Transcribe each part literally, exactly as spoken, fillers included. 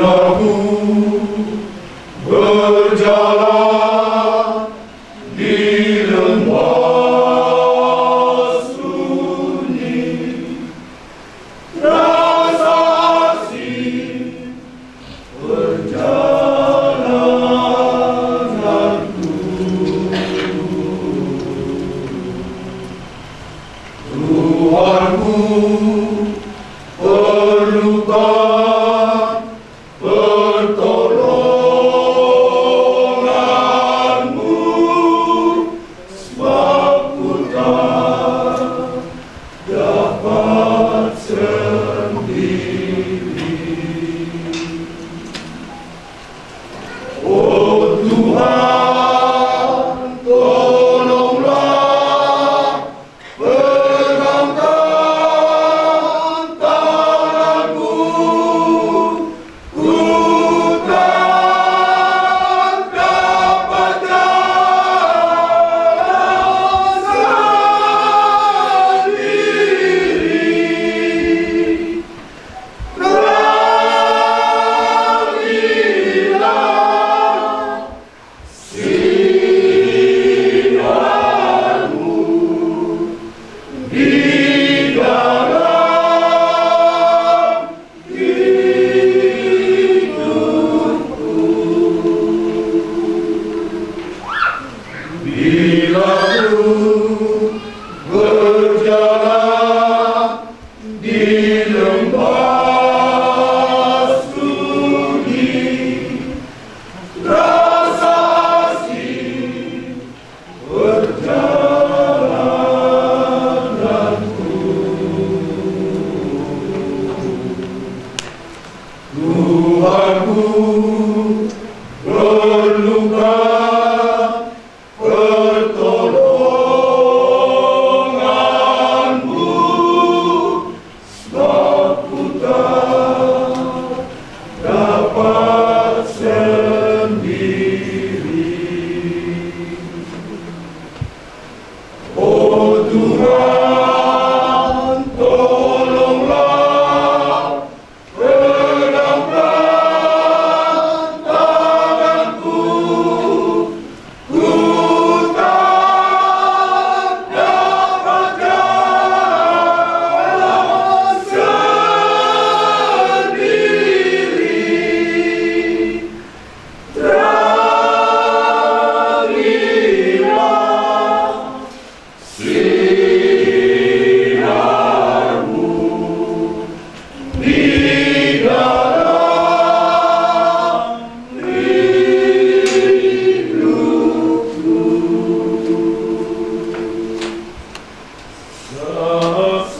Aku berjalan di lembah sunyi, rasa asing perjalananku. Tuhanku, perlukan pertolonganmu, sebab ku tak dapat sendiri. Oh Tuhan, tolonglah, pegangkan tanganku, ku tak dapat jalan sendiri. Terangilah sinarmu di dalam hidupku. Bila ku berjalan di lembah sunyi, rasa asing perjalananku. Tuhanku, perlukan pertolonganmu, sebab ku tak dapat sendiri. Oh Tuhan, tolonglah, pegangkan tanganku, ku tak dapat jalan sendiri. Terangilah sinarmu di dalam hidupku.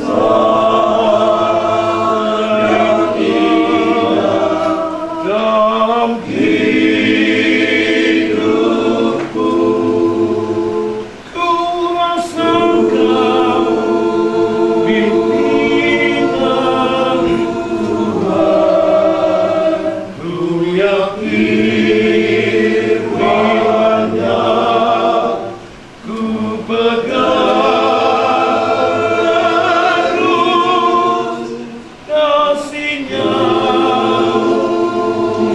Saat yang indah dalam hidupku. Ku rasakan pimpinan Tuhan. Ku yakin firman-Nya, ku pegang terus kasih-Nya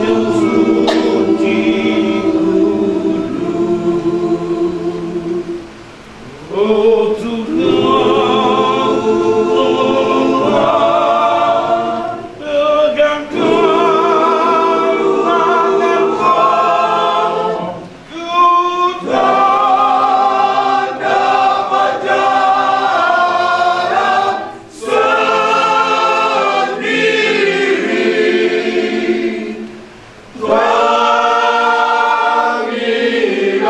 yang suci kudus. Oh Tuhan, tegakkan tangan-Mu. Ku tak dapat jalan sendiri. Terangilah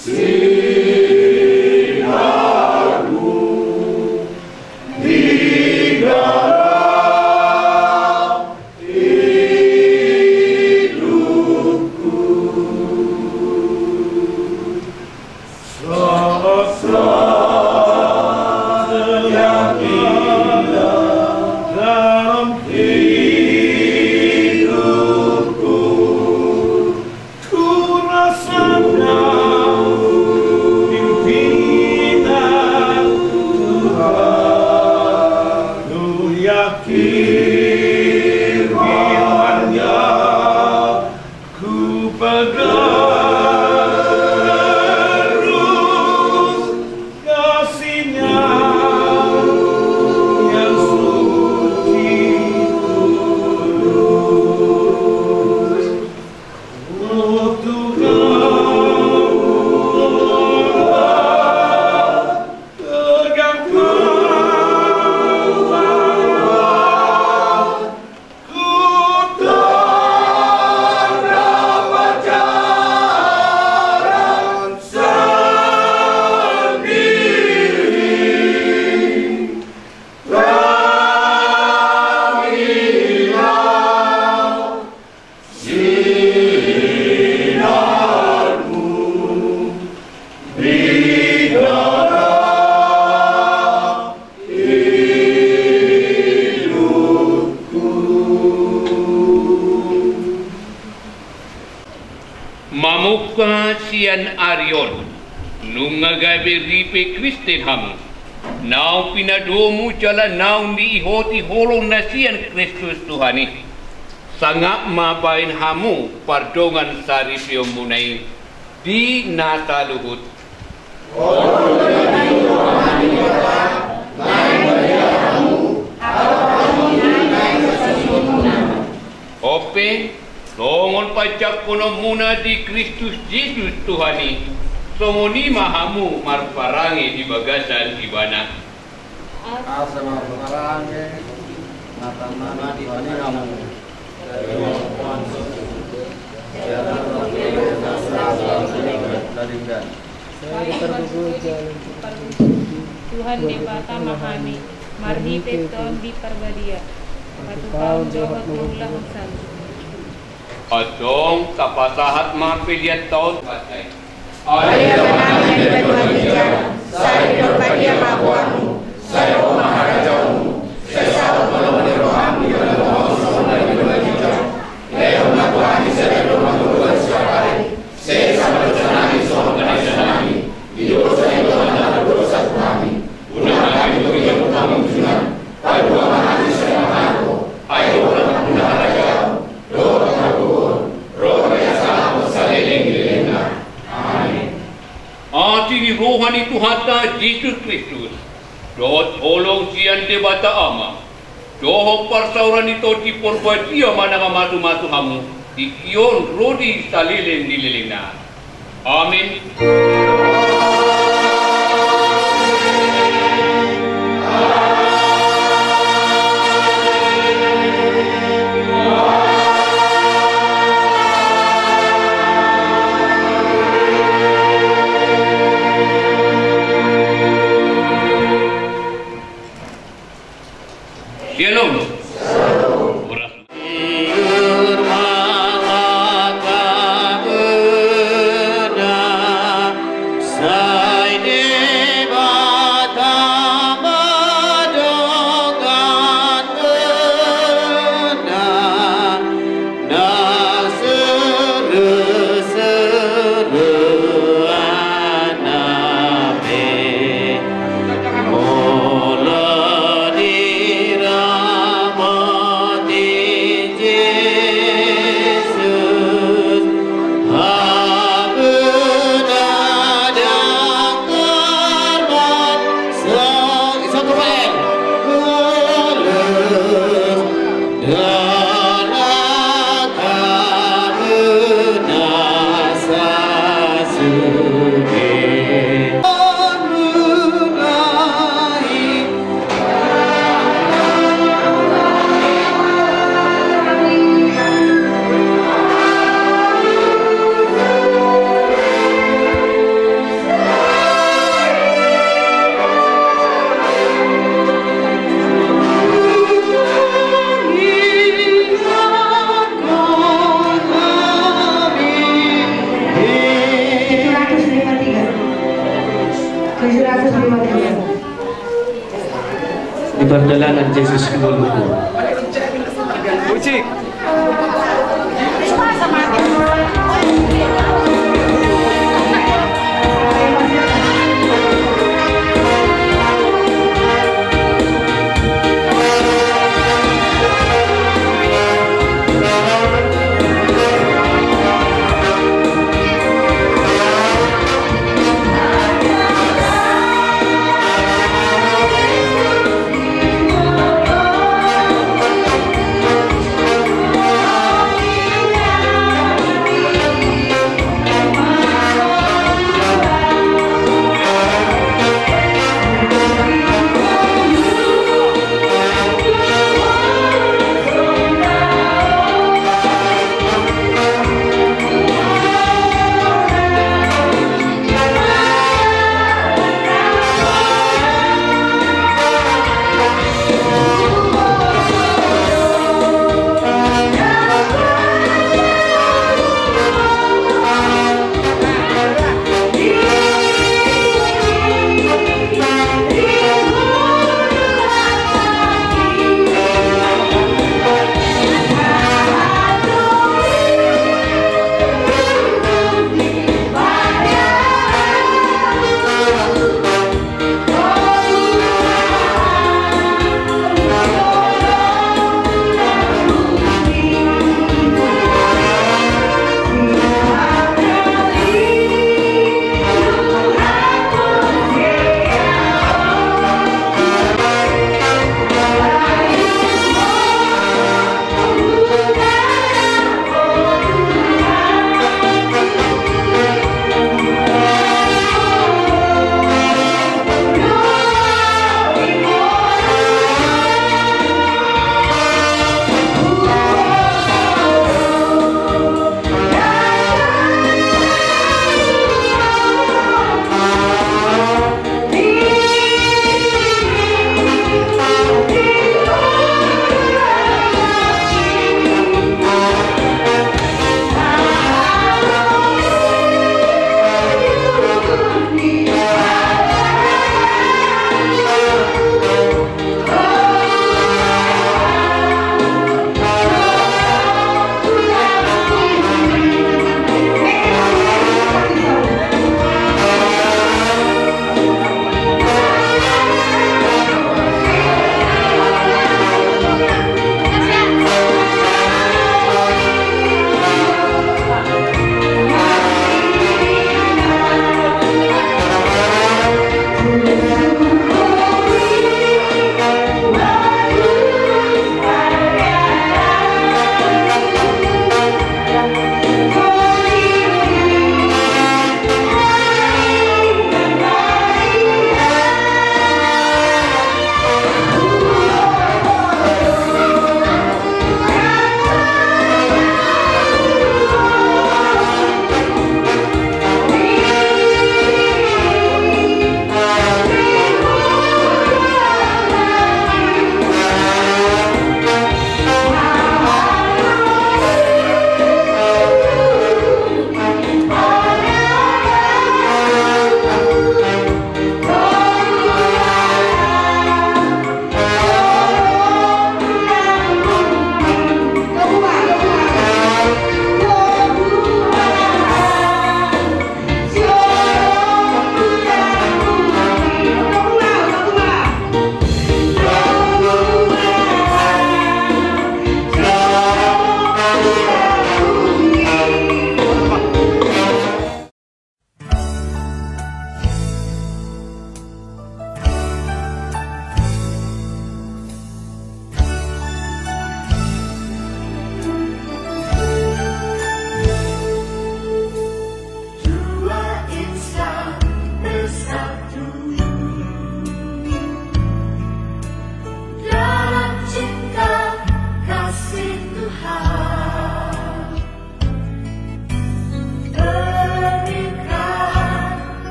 sinarmu di dalam hidupku. Saat-saat yang indah dalam hidupku, ku rasakan pimpinan Tuhan. Ku yakin Ari on, nunga gabe ripe Kristen hamu, naung pinadomu jala naung diihoti holong na sian Kristus Tuhan i. Sangap ma baen hamu pardongan saripeonmuna i di na saluhut. On pe, songon panjangkononmuna di Kristus Jesus Tuhan i, songon i ma hamu marparange di bagasan Ibana. Asa marparange ma hamu. Tuhan Debata ma hami, marhite Tondi Parbadia, patupaon dohot mangulahon salpu. Antong tapasahat ma pelean taon. Ale Amanami na di banua ginjang, sai pinarbadia ma goarmu, sai ro ma harajaonmu, sai saut ma lomo ni roham di banua on songon na di banua ginjang. Lehon ma tu hami sadari on hangoluan siapari, sesa ma dosanami songon panesanami di dosa ni dongan na mardosa tu hami. Unang hami togihon tu pangunjunan, palua ma hami sian na mago, ai Ho do nampuna harajaon, dohot hagogoon, dohot hasahaton saleleng ni lelengna. Amen. Asi ni roha ni Tuhanta Jesus Kristus, dohot holong sian Debata Ama, dohot parsaoran ni Tondi Parbadia ma na mamasumasu hamu, tingki on ro di saleleng ni lelengna. Amen. Shalom. Horas. Tujuh ratus lima puluh tiga. Tujuh ratus lima puluh tiga. Di pardalanan Jesus di Golgota. Musik.